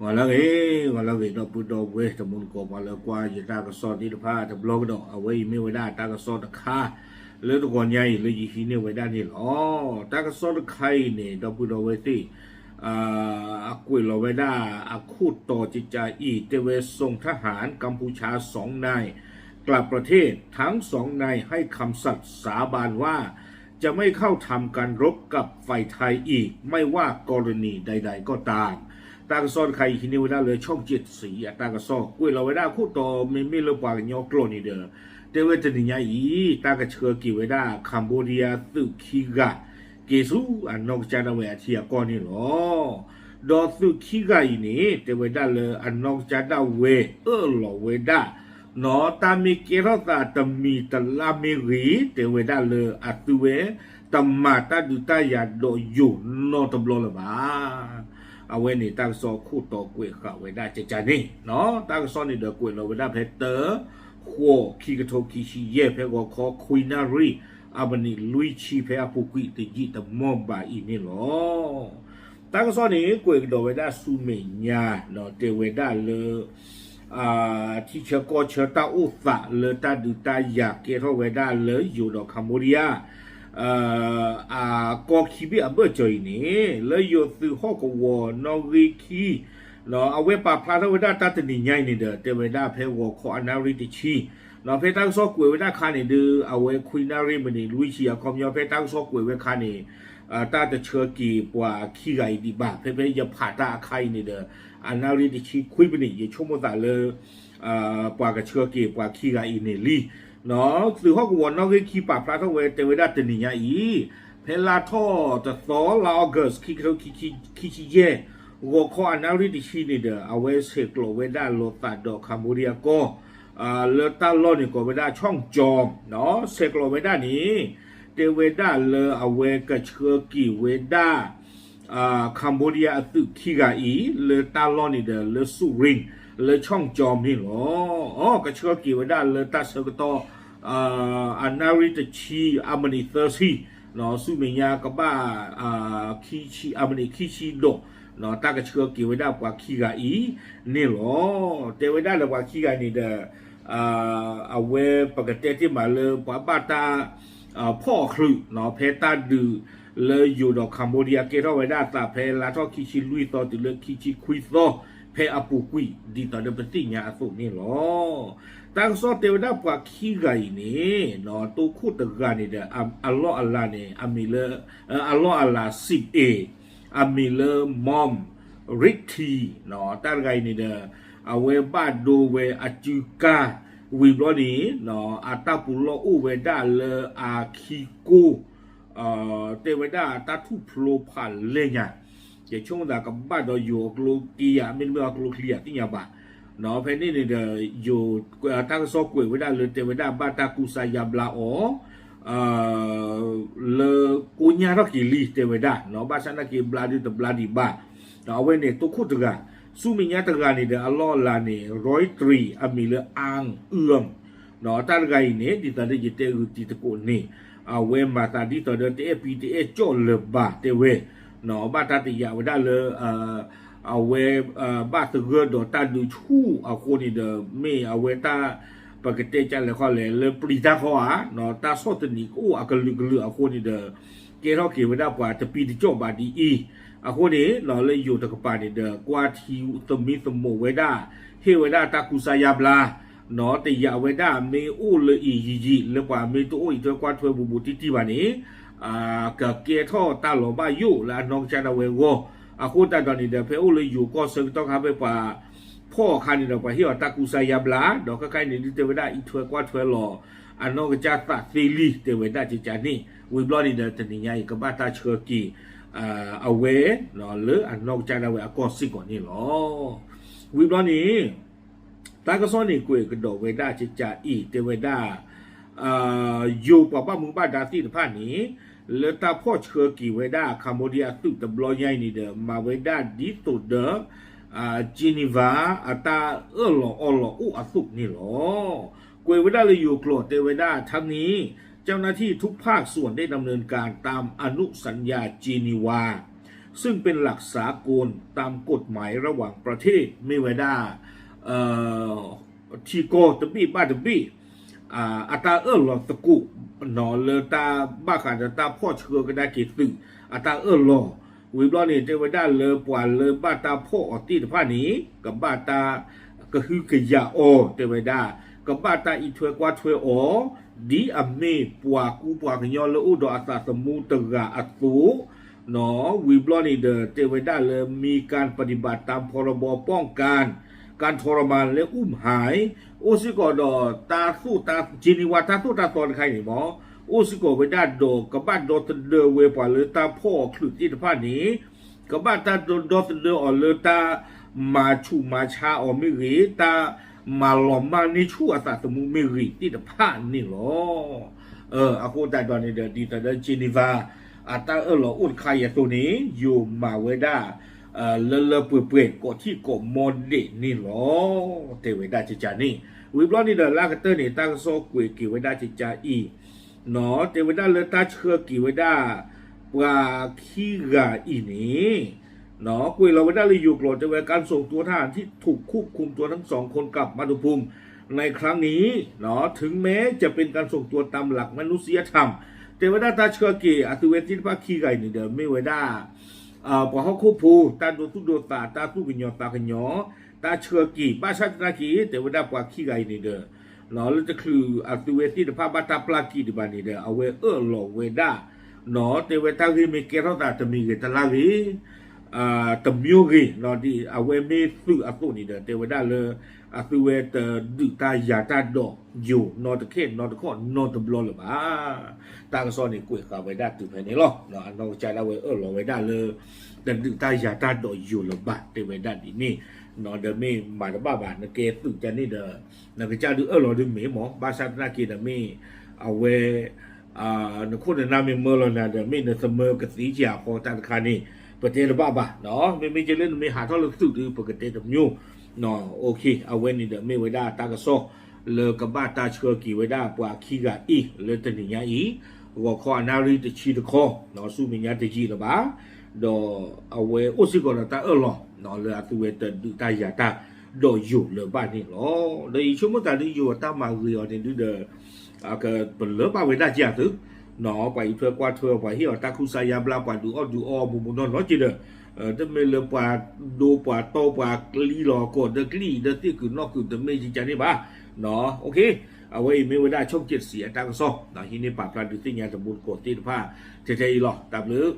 ဂီၤလၢအဂ့ၤ, ဂီၤလၢအဂ့ၤ ဒီပုၢ်ဒီဝဲၢ်တံၤသကိး ပှၤလၢကွၢ်ယတၢ်ကစီၣ်သ့ၣ်တဖၣ်တဘျီကဒီး, အဝဲအံၤမ့ၢ်ဝဲဒၣ်တၢ်ကစီၣ်တခါ လၢတဂီၤညါအံၤလၢယဟံးန့ၢ်ဝဲဒၣ်န့ၣ်လီၤ. တၢ်ကစီၣ်တခါအံၤန့ၣ် ဒီပုၢ်ဒီဝဲၢ်သ့ၣ် အကွဲးလီၤဝဲဒၣ်အခိၣ်တီကကးအံၤ တဲဝဲ ส่งทหารกัมพูชาสองนายกลับประเทศ ทั้งสองนายให้คำสัตย์สาบานว่า จะไม่เข้าทำการรบกับฝ่ายไทยอีก ไม่ว่ากรณีใดๆก็ตาม တၢ်ကစီၣ်တခါအံၤ ဟံးန့ၢ်ဝဲဒၣ်လၢ ช่องเจ็ดสี အတၢ်ကစီၣ် ကွဲးလီၤဝဲဒၣ်အခိၣ်တီ မ့မ့ၢ်လၢပှၤကညီကျိာ်န့ၣ်ဒီး တဲဝဲတနံၤညါအံၤ တၢ်ကဆှၢက့ၤဝဲဒၣ် Cambodia သုးခံဂၤ က့ၤဆူအနီၢ်ကစၢ်ဒၣ်ဝဲအထံအကီၢ်န့ၣ်လီၤ. ဒီးသုးခံဂၤအံၤန့ၣ် တဲဝဲဒၣ်လၢအနီၢ်ကစၢ်ဒၣ်ဝဲအၢၣ်လီၤဝဲဒၣ် နီၢ်တၢ်မ့ၢ်ကဲထီၣ်သးတမံၤတလါမ့ၢ်ဂ့ၤ တဲဝဲဒၣ်လၢအသုဝဲ တမၤတၢ်ဒုးတၢ်ယၤဒီးယိၤနီတဘျီလၢၤဘၣ်. အဝဲန့ၣ်တၢ်ကစီၣ်အခိၣ်တီကွဲးဃာ်ဝဲဒၣ်ကကးန့ၣ်, တၢ်ကစီၣ်န့ၣ်ဒီးကွဲးလီၤဝဲဒၣ်ဖဲတၢ ဃိး ခံကထိခံဆံယဲၢ် ဖဲဂီၤခီခွံနၣ်ရံၣ် အမံးနံးလွံၢ်ဆံဖဲအပူၤကွံာ်တယံာ်တမီၢ်ဘၣ်အံၤန့ၣ်လီၤ. တၢ်ကစီၣ်န့ၣ် ကွဲးကဒီးဝဲဒၣ်ဆူမဲာ်ညါ ဒီးတဲဝဲဒၣ်လၢ ထံဆၢကီၢ်ဆၢတၢ်အိၣ်သးလၢတၢ်ဒုးတၢ်ယၤကဲထီၣ်ဝဲဒၣ်လၢယိၤဒီး Cambodia အကီၢ်ခံဘ့ၣ်အဘၢၣ်စၢၤအံၤန့ၣ် လၢယိၤသုးဟီၣ်ကဝီၤနီၣ်ဂံၢ်ခံ အဝဲပာ်ဖျါထီၣ်ဝဲဒၣ်တၢ်တနံၤညါအံၤန့ၣ်ဒီး တဲဝဲဒၣ်ဖဲဂီၤခီအနၣ်ရံၣ်တဆံ ဖဲတၢ်ကစီၣ်ကွဲးဝဲဒၣ်ခါန့ၣ်ဒီး အဝဲခွံနၣ်ရံၣ်မံးနံးလွံၢ်ဆံ အခီပညီ ဖဲတၢ်ကစီၣ်ကွဲးဝဲခါန့ၣ် တၢ်တဆှၢက့ၤပှၤခံဂၤအံၤဒံးဘၣ်. ဖဲဖဲယဖးတၢ်အခါအံၤန့ၣ်ဒီး အနၣ်ရံၣ်တဆံခွံမံးနံး ယဆိကမိၣ်သးလၢ ပှၤကဆှၢက့ၤပှၤခံဂၤအံၤန့ၣ်လံ. သုးဟီၣ်ကဝီၤနီၣ်ဂံၢ်ခံပာ်ဖျါထီၣ်ဝဲ တဲဝဲဒၣ်တနံၤညါအံၤ ဖဲလါထီၣ်တသီ လါ August ခံကထိခံဆံယဲၢ် ဂီၤခီအနၣ်ရံၣ်တဆံန့ၣ်ဒီး အဝဲဆဲးကျိးဝဲဒၣ်လိာ်သးဒီး Cambodia ကီၢ် လၢတၢ်လီၢ်န့ၣ်ကိးဝဲဒၣ် Chongchom ဆဲးကျိးဝဲဒၣ်န့ၣ် တဲဝဲဒၣ်လၢအဝဲကဆှၢက့ၤဝဲဒၣ် Cambodia အသုးခံဂၤအံၤ လၢတၢ်လီၢ်န့ၣ်ဒီး လၢ Surin လၢ Chongchom န့ၣ်လီၤ. ကဆှၢက့ၤဝဲဒၣ်လၢတၢ်ဆၢကတီၢ် အနၣ်ရံၣ်တဆံ အမံးနံးသၢဆံ ဆူမဲာ်ညါကဘၣ် ခံဆံ အမံးနံးခံဆံဒီး တၢ်ကဆှၢက့ၤဝဲဒၣ်ပှၤခံဂၤအံၤန့ၣ်လီၤ. တဲဝဲဒၣ်လၢပှၤခံဂၤန့ၣ်ဒီး အဝဲပကတဲတ့ၢ်မးလၢပှၤဘၣ်တၢ်ဖီၣ်အချုး ဖဲတၢ်ဒုးလၢယိၤဒီး Cambodia ကဲထီၣ်ဝဲဒၣ်အသးဖဲလါထီၣ်ခံဆံလွံၢ်သီတုၤလၢခံဆံခွံသီ ဖဲအပူၤကွံာ် ဒ်သိးဒီးပသ့ၣ်ညါအသိးန့ၣ်လီၤ. တၢ်ကစီၣ်တဲဝဲဒၣ်ပှၤခံဂၤအံၤန့ၣ် တိခိၣ်တဂၤန့ၣ်ဒီး အလီၢ်အလၤန့ၣ် အမံၤလၢ အလီၢ်အလၤ စံးပအ့ၣ် အမံၤလၢ Mom Rit Thi တၢ်တဂၤအံၤန့ၣ်ဒီး အဝဲဘၣ်ဒိဝဲအစုကၢ် ဝံၤဘျီန့ၣ် အတၢ်ပူၤလီၢ်အိၣ်ဝဲဒၣ်လၢအခံကိၢ် တဲဝဲဒၣ်တၢ်ထူၣ်ဖျိဖးလဲၢ်ညါ ယဆိကမိၣ်သးကဘၣ်ဒီးယိၤအကျိချံယၤ မ့တမ့ၢ်အကျိချံယၤသ့ၣ်ညါဘၣ်. ဖဲန့ၣ်န့ၣ်ဒီး ယိၤ တၢ်ကစီၣ်ကွဲးဝဲဒၣ်လၢတဲဝဲဒၣ်ဘၣ်တၢ်ကူစါယါဘျါအီၤ လၢကိညါထီၣ်က့ၤလံ တဲဝဲဒၣ် ဘၣ်ဆၣ်နာ်က့ၤဘျါဒုတဘျါဒံးဘၣ်. အဝဲန့ၣ် တိခိၣ်တဂၤ ဆူမဲာ်ညါတဂၤန့ၣ်ဒီး အလီၢ်အလၤန့ၣ် Roy Tri အမံၤလၢ Ang Uom တၢ်တဂၤအံၤန့ၣ် ဒ်သိးဒီးယတဲဂုာ်တံၤသကိးန့ၣ် အဝဲမၤသးဒ်သိးဒီးတအဲၣ်ပံတအဲၣ်ကၠီၣ်လၢၤဘၣ်တဲဝဲ ဘၣ်တၢ်တယာ်ဝဲဒၣ်လၢ အဝဲ ဘၣ်သဂၢၢ်ဒီးတၢ်ဒုးဆူၣ်အဃိန့ၣ်ဒီး မ့ၢ်အဝဲတၢ် ပကတဲကလဲၤခီလဲၣ် လၢပျံၤတၢ်ခီဧါ တၢ်ဆီၣ်သနံးကအိၣ်အကလုာ်ကလုာ်အဃိန့ၣ်ဒီး ကဲထီၣ်က့ၤဝဲဒၣ်ပှၤတပံတကၠီၣ်ဘၣ်ဒ်အံၤ အဃိန့ၣ် လၢယိၤတကပၤန့ၣ်ဒီး ကွၢ်ထံသမံသမိးဝဲဒၣ် ဟ့ၣ်ဝဲဒၣ်တၢ်ကူစါယါဘျါ တယာ်ဝဲဒၣ်မ့ၢ်အိၣ်လၢအံၤယံာ်ယံာ် လၢပှၤမ့ၢ်တအိၣ်အံးထွဲကွၢ်ထွဲဘူးဘူးတံၢ်တံၢ်ဘၣ်န့ၣ် ကကဲထီၣ်တၢ်လီၤဘၣ်ယိၣ်လၢအနီၢ်ကစၢ်ဒၣ်ဝဲအဂီၢ်. အဃိသတးဒီးန့ၣ်ဒီး ဖဲအိၣ်လၢယိၤကီၢ်ဆၢကတီၢ်ခါဖဲပှၤဖီၣ်အခါန့ၣ်ဒီး ပှၤဟ့ၣ်အီၤတၢ်ကူစါယါဘျါ ဒီးခဲခါအံၤန့ၣ် ဒုးတဲဝဲဒၣ်အံးထွဲကွၢ်ထွဲလီၤ အနီၢ်ကစၢ်သးသ့လံ တဲဝဲဒၣ်ကကန့ၣ် ဝံၤဘျီန့ၣ်ဒီး တနံၤညါအံၤ ကဘၣ်တၢ်ဆှၢက့ၤ အဝဲ လၢအနီၢ်ကစၢ်ဒၣ်ဝဲအကီၢ်စ့ၢ်ကီးန့ၣ်လီၤ. ဝံၤဘျီန့ၣ် တၢ်ကစီၣ်န့ၣ်ကွဲးကဒီးဝဲဒၣ်ကကအံၤ တဲဝဲဒၣ် ယိၤပှၤဘၣ်မူဘၣ်ဒါသ့ၣ်တဖၣ်န့ၣ် လၢတၢ်ဖီၣ်ဆှၢက့ၤဝဲဒၣ် Cambodia အသုးတဘျီညါအံၤန့ၣ်ဒီး မၤဝဲဒၣ်ဒ်သိးဒီး Geneva အတၢ်အၢၣ်လီၤအီလီၤအိၣ်အသိးန့ၣ်လီၤ. ကွဲးဝဲဒၣ်လၢယိၤကျိာ်တဲဝဲဒၣ် ทั้งนี้ เจ้าหน้าที่ทุกภาคส่วนได้ดำเนินการตามอนุสัญญาเจนีวา ซึ่งเป็นหลักสากลตามกฎหมายระหว่างประเทศ မ့ၢ်ဝဲဒၣ် ထံကီၢ်တဘ့ၣ်ဘၣ်တဘ့ၣ် အတၢ်အၢၣ်လီၤသကိး လၢတၢ်ဘၣ်ဃးဒီးတၢ်ဖီၣ်ဆှၢကဒါက့ၤသုး အတၢ်အၢၣ်လီၤ ဝံၤဘျီန့ၣ် တဲဝဲဒၣ်လၢပှၤလၢဘၣ်တၢ်ဖီၣ်အီၤသ့ၣ်တဖၣ်န့ၣ် ကဘၣ်တၢ်ကဟုကယာ်အီၤ တဲဝဲဒၣ် ကဘၣ်တၢ်အံးထွဲကွၢ်ထွဲအီၤ ဒ်အမ့ၢ်ပှၤကူပှၤကညီလၢအိၣ်ဒီးအသးသမူတဂၤအသိး ဝံၤဘျီန့ၣ်ဒီး တဲဝဲဒၣ်လၢ มีการปฏิบัติตามพรบป้องกันการทรมานและอุ้มหาย အိၣ်စ့ၢ်ကီးဒီးတၢ်သိၣ်တၢ် Geneva တၢ်သိၣ်တၢ်သီတခါအံၤန့ၣ်မ့ၢ် အိၣ်စ့ၢ်ကီးဝဲဒၣ်ဒီး ကဘၣ်ဒီသဒၢဝဲပှၤလၢတၢ်ဖီၣ်အီၤချုးသ့ၣ်တဖၣ်န့ၣ် ကဘၣ်တၢ်ဒီသဒၢအီၤလၢတၢ်မၤဆူၣ်မၤဆါအီၤမ့ၢ်ဂ့ၤ တၢ်မၤလီၤမၢ်န့ၢ်ဆူၣ်အသးသမူမ့ၢ်ဂ့ၤသ့ၣ်တဖၣ်န့ၣ်လီၤ. အဃိသတးဒီးန့ၣ်ဒီး ဒ်သိးဒီး Geneva အတၢ်အၢၣ်လီၤအိၣ်တခါအံၤအသိးန့ၣ် ယိၤမၤဝဲဒၣ် လၢလၢပှဲၤပှဲၤ ကိးထံၣ်ကိးမီဒဲးန့ၣ်လီၤ. တဲဝဲဒၣ်ကကန့ၣ် ဝံၤဘျီန့ၣ်ဒီး လၢကတၢၢ်န့ၣ် တၢ်ကစီၣ်ကွဲးက့ၤဝဲဒၣ်ကကအံၤ တဲဝဲဒၣ်လၢတၢ်ဆှၢက့ၤဝဲဒၣ် ပှၤခံဂၤအံၤန့ၣ် ကွဲးလီၤဝဲဒၣ်လၢယိၤကျိာ် တဲဝဲ การส่งตัวทหารที่ถูกควบคุมตัวทั้งสองคนกลับมาตุภูมิในครั้งนี้ ถึงแม้จะเป็นการส่งตัวตามหลักมนุษยธรรม တဲဝဲဒၣ်တၢ်ဆှၢက့ၤအသုးဝဲသ့ၣ်တဖၣ်ခံဂၤအံၤန့ၣ်ဒီး မ့ၢ်ဝဲဒၣ် ပှၤဟီၣ်ခိၣ်ဖိ တၢ်ဒိသူၣ်ဒိသး တၢ်သူၣ်ကညီၤသးကညီၤ တၢ်ဆှၢက့ၤ ဘၣ်ဆၣ်သနာ်က့ တဲဝဲဒၣ်ပှၤခံဂၤအံၤန့ၣ်ဒီး လၢတချုးအသုးဝဲသ့ၣ်တဖၣ်ဘၣ်တၢ်ပျၢ်က့ၤဒံးဘၣ်န့ၣ်ဒီး အဝဲအၢၣ်လီၤဝဲဒၣ် တဲဝဲတၢ်ဂ့ၢ်မ့ၢ်ကဲထီၣ်သးတမံၤဂ့ၤတလါဂ့ၤ တမျိုးဂ့ၤ အဝဲမ့ၢ်သုးအသိးန့ၣ်ဒီး တဲဝဲဒၣ်လၢ အသုးဝဲတဒုးတၢ်ယၤတၢ်ဒီးယိၤ နီတခဲနီတခီၣ်နီတဘျီလၢၤဘၣ်. တၢ်ကစီၣ်န့ၣ်ကွဲးဃာ်ဝဲဒၣ်တုၤဖဲန့ၣ်လီၤ. အနီၢ်ကစၢ်ဒၣ်ဝဲအၢၣ်လီၤဝဲဒၣ်လၢ တဒုးတၢ်ယၤတၢ်ဒီးယိၤလၢၤဘၣ် တဲဝဲဒၣ်ဒ်န့ၣ် ဒီးမ့ၢ်မၤတဘၣ်ဘၣ် နကဲသုးကန့ၣ်ဒီး နကစၢ်ဒုးအၢၣ်လီၤဒုးမ့ၢ်မး ဘၣ်ဆၣ်သနာ်က့ဒီးမ့ၢ် အဝဲ နခိၣ်နနါမ့ၢ်မၢလီၤနၤဒီး မ့ၢ်နသမၢကသ့က့ၤအဃိတၢ်တခါန့ၣ် ပတဲတဘၣ်ဘၣ်. မ့မ့ၢ်က့လၢနမ့ၢ်ဟးထီၣ်လၢသုးဒီး ပကတဲတမျိုး အဝဲန့ၣ်ဒီးမ့ၢ်ဝဲဒၣ်တၢ်ကစီၣ် လၢကဘၣ်တၢ်ဆှၢက့ၤဝဲဒၣ်ပှၤခံဂၤအံၤ လၢတနံၤညါအံၤ ဂီၤခီအနၣ်ရံၣ်တဆံတခီ ဆူမဲာ်ညါတယံာ်လၢၤဘၣ်. ဒီးအဝဲအိၣ်စ့ၢ်ကီးဒီးတၢ်အၢၣ်လီၤ လၢအသုးဝဲတဒုးတၢ်ယၤတၢ်ဒီးယိၤလၢၤဘၣ်န့ၣ်လီၤ. ဒီးယဆိကမိၣ်သးဒုးယိၤအတၢ်မၤဂ့ၤအီၤန့ၣ်ဒုဒီး ပလၢဘၣ်ဝဲဒၣ်က့ၤအသုး ပှၤအံးထွဲကွၢ်ထွဲ ပှၤဟ့ၣ်အီၤတၢ်ခူစါယါဘျါ ပှၤဒုးအီၣ်ဒုးအီမူးမူးနီၢ်နီၢ်က့ၤဒီး တမ့ၢ်လၢပှၤဒိပှၤတီပှၤကျံလီၤ ကီးဒီးကျံဒီးသ့ၣ်ကုာ်နီၢ်ကုာ် တမ့ၢ်ယကန့ၣ်ဘၣ်. အဝဲအံၤမ့ၢ်ဝဲဒၣ်ဆိကတစံးအတၢ်ကစီၣ် ဟံးန့ၢ်ပာ်ဖျါဒုးသ့ၣ်ညါတမူတကိးသ့ၣ်တဖၣ် ထဲထဲအံၤလီၤ. တၢ်ဘျုး